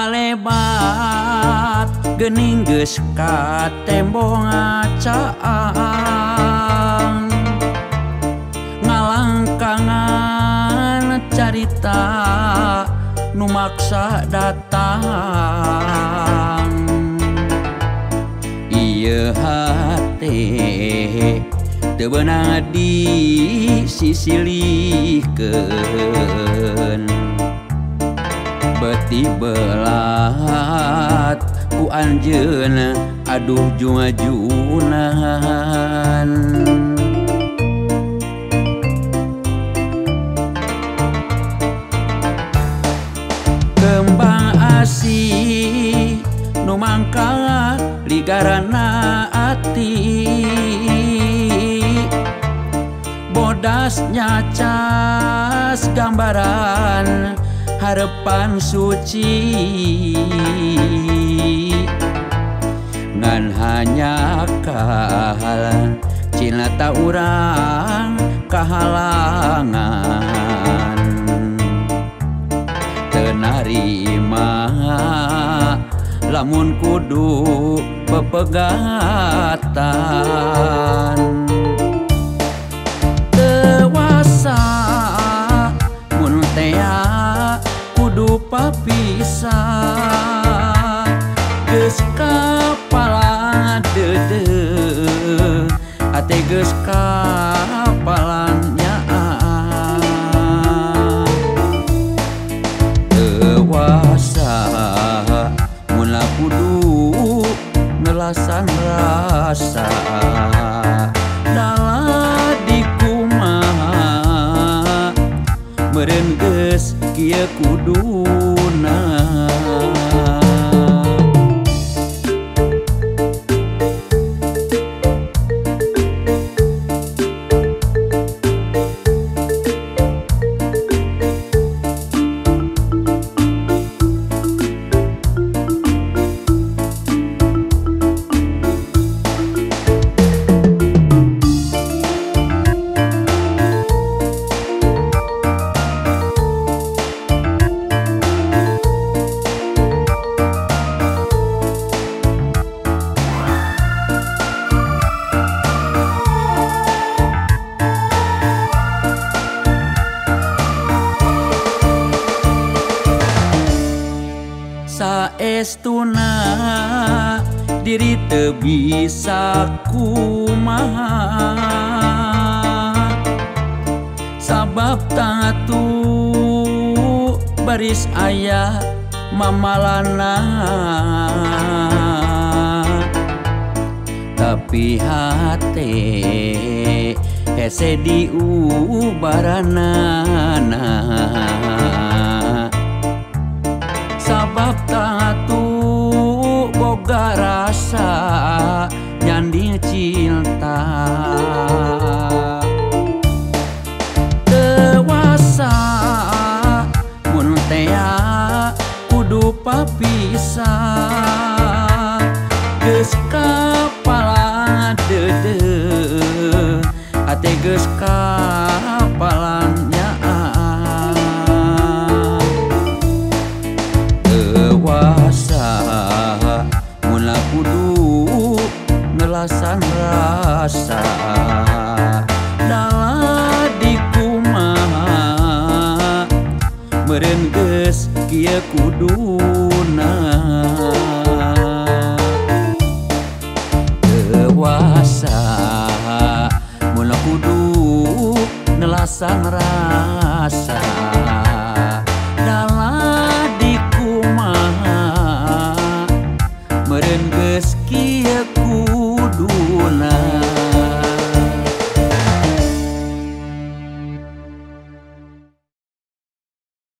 Kalebat geuning geus ka tembong acaang, ngalangkangan carita nu maksa datang. Ieu hate teu beunang disisilihkeun, beuti belat ku anjeun aduh jungajunan. Kembang asih nu mangka ligarana ati, bodas nyacas gambaran harepan suci. Ngan hanya kahalan cinta urang kahalangan, teu narima lamun kudu pepegatan. Dewasa mun tea kudu papisah, geus kapala deudeuh ate geus kapalan nyaah. Dewasa mun kudu ngelasan rasa, dalah dikumaha meureun geus kieu kuduna. Saestuna diri teu bisa kumaha, sabab tatu baris aya mamalana. Tapi hate hese diubaranana, sabab tatu boga rasa nyanding cinta. Dewasa mun tea kudu papisah, geus kapala deudeuh ate geus kapalan nyaah. Dewasa mun kudu ngelasan rasa, dalah dikumaha meureun geus kieu kuduna. Dewasa mun kudu ngelasan rasa.